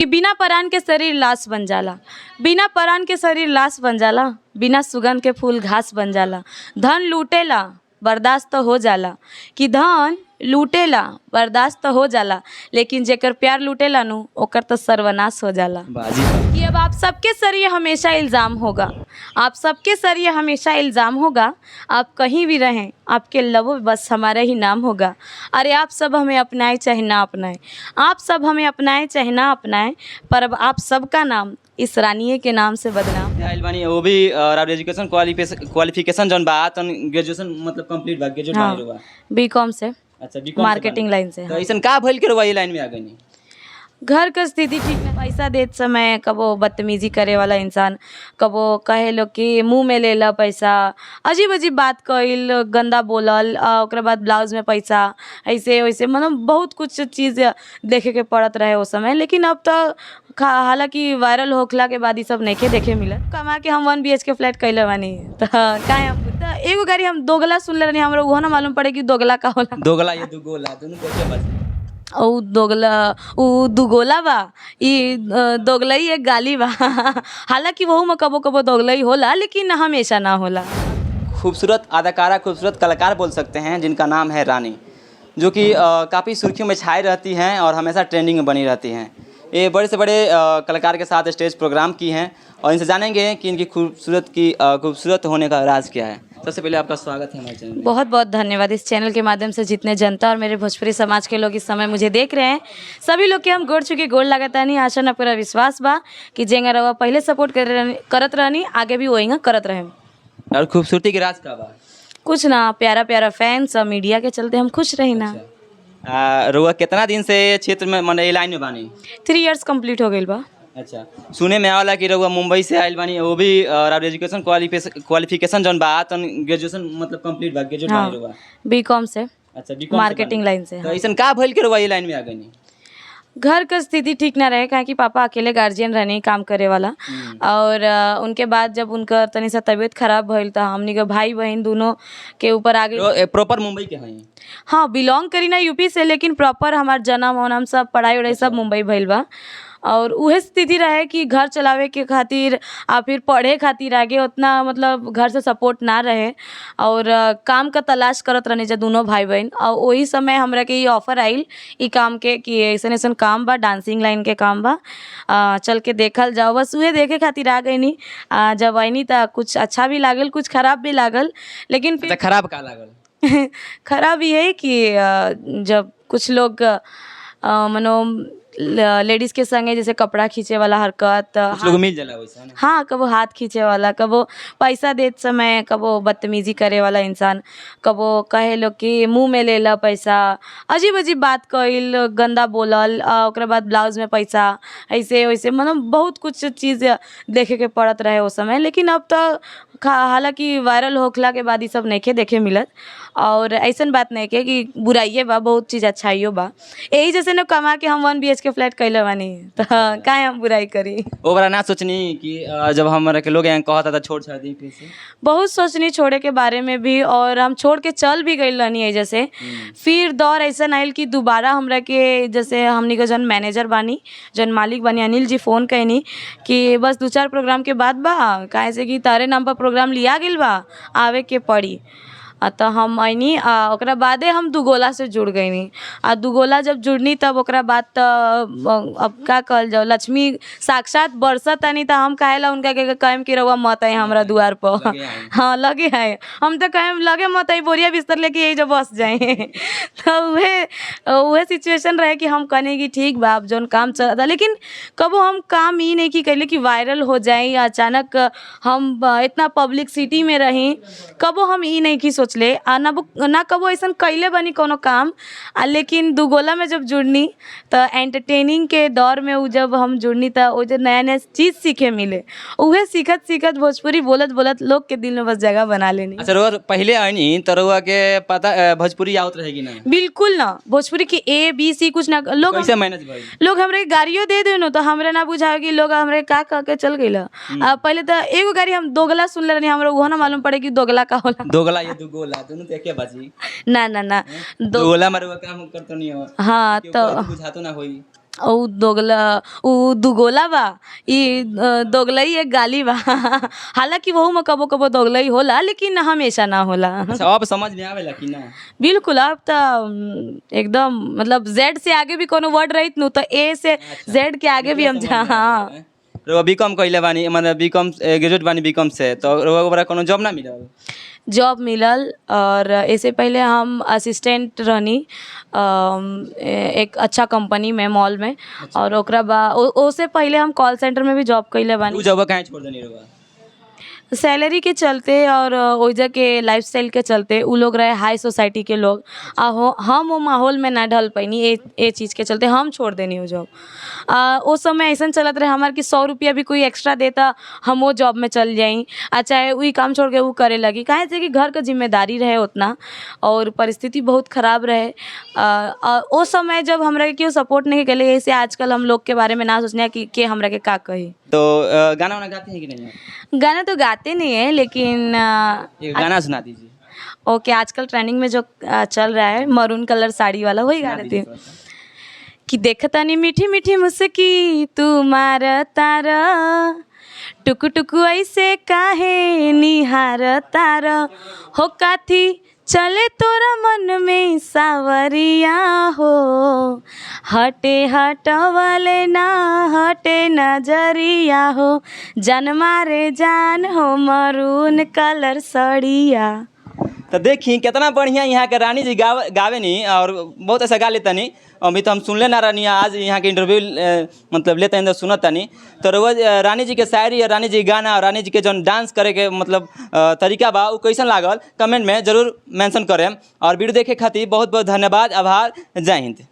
कि बिना परान के शरीर लाश बन जाला, बिना परान के शरीर लाश बन जाला, बिना सुगंध के फूल घास बन जाला। धन लूटेला बर्दाश्त तो हो जाला, कि धन लूटेला बर्दाश्त तो हो जाला, लेकिन जेकर प्यार लूटेला नु ओकर तो सर्वनाश हो जाला। बाजी बा। कि अब आप सबके सर ये हमेशा इल्ज़ाम होगा, आप सबके सर ये हमेशा इल्ज़ाम होगा, आप कहीं भी रहें आपके लबों पे बस हमारा ही नाम होगा। अरे आप सब हमें अपनाएं चाहे ना अपनाएं, आप सब हमें अपनाएं चाहे ना अपनाएं, पर अब आप सबका नाम इस रानिए के नाम से बदनाम। आइल बानी वो भी और आप एजुकेशन क्वालिफिकेशन जौन बा तन ग्रेजुएशन मतलब कंप्लीट बा, ग्रेजुएट हाँ, बानी रउआ। बी कॉम से। अच्छा, बीकॉम से मार्केटिंग बानी। लाइन से। तो ऐसन का भइल के रउआ ई लाइन में आ गइनी? घर के स्थिति ठीक ना, पैसा देत समय कबो बदतमीजी करे वाला इंसान, कबो कहे लोग कि मुंह में ले ला पैसा, अजीब अजीब बात कइल, गंदा बोलल, ओकरा बाद ब्लाउज में पैसा, ऐसे वैसे, मतलब बहुत कुछ चीज़ देखे के पड़त रहे उस समय। लेकिन अब तो हालांकि वायरल होखला के बाद ई सब नइखे देखे मिलत। कमा के हम 1 BHK फ्लैट कैले बानी, तो काहे हम तो एगो गाड़ी हम दोगला सुनले रहनी, हमरा उहो ना मालूम पड़े कि दोगला का होला। दोगला या दुगोला दुनु के बाजी? उ दोगला उ दुगोला बा, ई दोगलई एक गाली बा। हालांकि वहू में कबो कबो दोगलई होला, लेकिन हमेशा ना होला। खूबसूरत अदाकारा, खूबसूरत कलाकार बोल सकते हैं, जिनका नाम है रानी, जो कि काफ़ी सुर्खियों में छाई रहती हैं और हमेशा ट्रेंडिंग में बनी रहती हैं। ये बड़े से बड़े कलाकार के साथ स्टेज प्रोग्राम की हैं और इनसे जानेंगे कि इनकी खूबसूरत होने का राज क्या है। सबसे पहले आपका स्वागत है हमारे चैनल में। बहुत बहुत धन्यवाद। इस चैनल के माध्यम से जितने जनता और मेरे भोजपुरी समाज के लोग इस समय मुझे देख रहे हैं, सभी लोग के हम गोड़ चुके गोड़ लगातानी। आशा न पूरा विश्वास बा कि जेंगा रवा पहले सपोर्ट करत रहनी, आगे भी वही करत रहे। और खूबसूरती के राज का बा? कुछ ना, प्यारा प्यारा फैंस और मीडिया के चलते हम खुश रही ना। रउआ कितना दिन से क्षेत्र में माने ई लाइन में बानी? 3 इयर्स कंप्लीट हो गइल बा। अच्छा, सुने में आवला कि रउआ मुंबई से आइल बानी, वो भी और आप एजुकेशन क्वालिफिकेशन जौन बा तन ग्रेजुएशन मतलब कंप्लीट बा, ग्रेजुएट बानी रउआ। बी कॉम से। अच्छा, बीकॉम से मार्केटिंग बानी। लाइन से। तो ऐसन का भइल के रउआ ई लाइन में आ गइनी? घर का स्थिति ठीक ना रहे, काहे कि पापा अकेले गार्जियन रहने काम करे वाला, और उनके बाद जब उनकर तनी सा तबीयत खराब भइल त हमनी के भाई बहन दोनों के ऊपर आगे। प्रॉपर मुंबई के हैं? हाँ, बिलोंग करी ना यूपी से, लेकिन प्रॉपर हमार जन्म वनम सब पढ़ाई उढ़ाई सब मुंबई भइल बा। और उहे स्थिति रहे कि घर चलावे के खातिर आ फिर पढ़े खातिर आगे उतना मतलब घर से सपोर्ट ना रहे और काम का तलाश करत रहनी जा दोनों भाई बहन। और वही समय हमरा के ई ऑफर आइल ई काम के कि ऐसन ऐसन काम बा, डांसिंग लाइन के काम बा, चल के देखल जाओ। बस उहे देखे खातिर आ गईनी। जब आईनी त कुछ अच्छा भी लागल, कुछ खराब भी लागल, लेकिन फिर अच्छा, खराब का लागल? खराब ये है कि जब कुछ लोग मनो लेडीज के संगे जैसे कपड़ा खींचे वाला हरकत। कुछ लोग मिल जाला वैसा ना? हाँ, कबो हाथ खींचे वाला, कबो पैसा देत समय कबो बदतमीजी करे वाला इंसान, कबो कहे लोग कि मुंह में ले ला पैसा, अजीब अजीब बात कइल, गंदा बोलल, ओकरा बाद ब्लाउज में पैसा, ऐसे वैसे, मतलब बहुत कुछ चीज़ देखे के पड़त रहे उस समय। लेकिन अब तो हालांकि वायरल होखला के बाद ई सब नइखे देखे मिलत, और ऐसन बात नहीं के कि बुराइये बा, बहुत चीज़ अच्छाइयो बा। यही जैसे न कमा के हम 1 BHK फ्लैट कैले बानी, तो काहे हम बुराई करी? ओ बार ना सोचनी कि जब हमरा के लोग यहाँ कहता था छोड़ छाड़ दी फिर से? बहुत सोचनी छोड़े के बारे में भी, और हम छोड़ के चल भी गइल रहनी है जैसे। फिर दौर ऐसा आयल कि दोबारा हमरा के जैसे हमनी के जौन मैनेजर बानी, जौन मालिक बानी अनिल जी, फ़ोन कैनी कि बस 2-4 प्रोग्राम के बाद बा, काहे से कि तारे नाम पर प्रोग्राम लिया गेल बा, आवे के पड़ी। तो हम अइनी, ओकरा बादे हम दुगोला से जुड़ गईनी। आ दुगोला जब जुड़नी तब ओकरा बाद त अब का कहल जाओ, लक्ष्मी साक्षात बरसत आनी, त हम काहे ला उनका के कहेम कि रउआ मत आई हमरा दुआर पर। लगे आई। हाँ, लगे आए, हम तो कहेम लगे मत आई, बोरिया बिस्तर लेके यही जो बस जाए। तो उहे उहे सिचुएशन रहे कि हम कहने कि ठीक बा, अब जौन काम चलता, लेकिन कबो हम काम ई नहीं कि कैले कि वायरल हो जाए या अचानक हम इतना पब्लिक सिटी में रही, कबो हम ई नहीं कि सोचले, आ ना ना कबो ऐसन कैले बनी कोनो काम। आ लेकिन दुगोला में जब जुड़नी त एंटरटेनिंग के दौर में उ जब हम जुड़नी त वो जो नया नया चीज़ सीखे मिले, उहे सीखत सीखत भोजपुरी बोलत बोलत लोग के दिल में बस जगह बना लेनी। अच्छा, रउआ पहले आईनी त रउआ के पता भोजपुरी आवत रहे कि ना? बिल्कुल ना, भोजपुरी के ए बी सी कुछ ना। लोग कैसे मैनेज भइल? लोग हमरे गाड़ियों दे देनो तो हमरा ना बुझावे कि लोग हमरे का कह के चल गइल। आ पहले तो एगो गाड़ी हम दोगला सुनले रहनी, हमरा उहो ना मालूम पड़े कि दोगला का होला। दोगला या दुगोला दुनु तो एके बाजी? ना ना ना, दो दोगला मारे काम करतो नहीं हो। हाँ, के तो ऊपर बुझातो ना होई। उ दोगला, उ दुगोला बा, ई दोगलई एक गाली बा। हालांकि वहू में कबो कबो दोगलई होला, लेकिन हमेशा ना होला। अच्छा, अब समझ में आवेला कि ना? बिल्कुल, अब त एकदम मतलब जेड से आगे भी कोनो वर्ड रहित नु त ए से जेड के आगे भी हम जा, हाँ। रउआ बी कॉम कइले बानी, मतलब बी कॉम ग्रेजुएट बानी बी कॉम से, तो रउआ ओकरा कोनो जॉब ना मिलल? जॉब मिलल, और ऐसे पहले हम असिस्टेंट रहनी एक अच्छा कंपनी में, मॉल में। और ओकरा बा ओसे पहले हम कॉल सेंटर में भी जॉब कइले बानी। उ जॉब काहे छोड़ देनी रउआ? सैलरी के चलते और ओइजा के लाइफस्टाइल के चलते। उ लोग रहे हाई सोसाइटी के लोग आ हो हम वो माहौल में ना ढल पैनी। ए ए चीज़ के चलते हम छोड़ देनी वो जॉब। ओ समय ऐसन चलत रहे हमार कि 100 रुपया भी कोई एक्स्ट्रा देता, हम वो जॉब में चल जाई आ चाहे वही काम छोड़ के ऊ करे लगी, काहे से कि घर का जिम्मेदारी रहे उतना और परिस्थिति बहुत खराब रहे। ओ समय जब हमरा के केओ सपोर्ट नहीं कले, ऐसे आजकल हम लोग के बारे में ना सोचने कि के हमरा के का कही। तो गाना वाना गाती हैं कि नहीं आप? गाना तो गाते नहीं है, लेकिन एक गाना सुना दीजिए। ओके, आजकल ट्रेंडिंग में जो चल रहा है, मरून कलर साड़ी वाला, वही गा लेती हूँ कि देखतानी मीठी मीठी मुस्की तू मार तार, टुकु टुकु ऐसे काहे निहार तार, हो काथी चले तोरा मन में सावरिया हो, हटे हटवले ना हटे नजरिया हो, जान मारे जान हो मरून कलर सड़िया। तो देखी कितना बढ़िया यहाँ के रानी जी गाव गावेनी और बहुत ऐसा गा लेतनी। अभी तो हम सुनले ना रहनी, आज यहाँ के इंटरव्यू मतलब लेते हैं तो सुनत तनी। तो रउआ रानी जी के शायरी और रानी जी के गाना और रानी जी के जौन डांस करे के मतलब तरीका बा, उ कैसन लागल, कमेंट में जरूर मेंशन करें और वीडियो देखे खातिर बहुत बहुत धन्यवाद, आभार, जय हिंद।